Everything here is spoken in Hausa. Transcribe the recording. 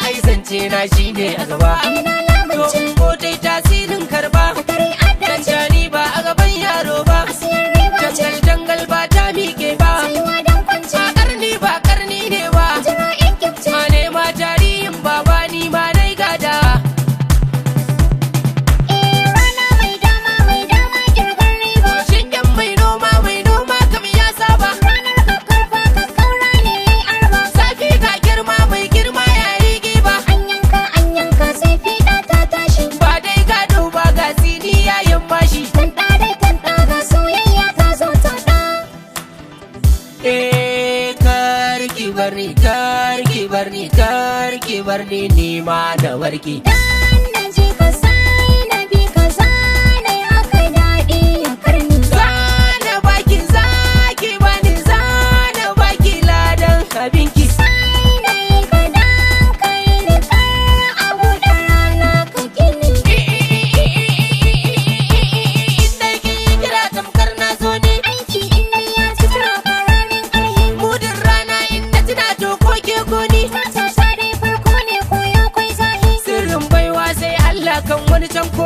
Ai zance na shine a gaba. Ai na lamunce. To ko dai tasirin karba. A tare a dace. Jani ba a gaban yaro ba. A siyar riba ce. Jangal jangal ba ta miƙe ba. Tsayuwa don kwance. Ba karni ba karni ne ba. Jira in kyafce. Ma nema tarihin baba ni ma nai gada. Eh rana mai dama girgar riba. Shingen mai noma kam ya saba. Ranar kakkarfa kakkaura ne yayi arba. Zafi ga girma mai girma ya yi giba. An yanka sai fiɗa ta tashi. Ba dai gado ba ga sini yayin mashi. Kan ɗa dai kan ɗa ga soyayya ta zo ta ɗa. Eh karki barni karki barni karki barni ni ma da warki. Dan na ji ka sai na bi ka zana haka daɗi ya karni. Zana baki zaki bani zana baki ladan abinki. Sai na yi ka dan kai ni kar a buɗe rana ka ƙini. Inda ki kira tamkar na zo ne. Aiki in na ya ci tura karamin ƙarhi. Mudin rana inda tuna to ko ke goni. Ta ta dai farko ne koyo kwai zahi. Sirrin baiwa sai Allah kan wani can ko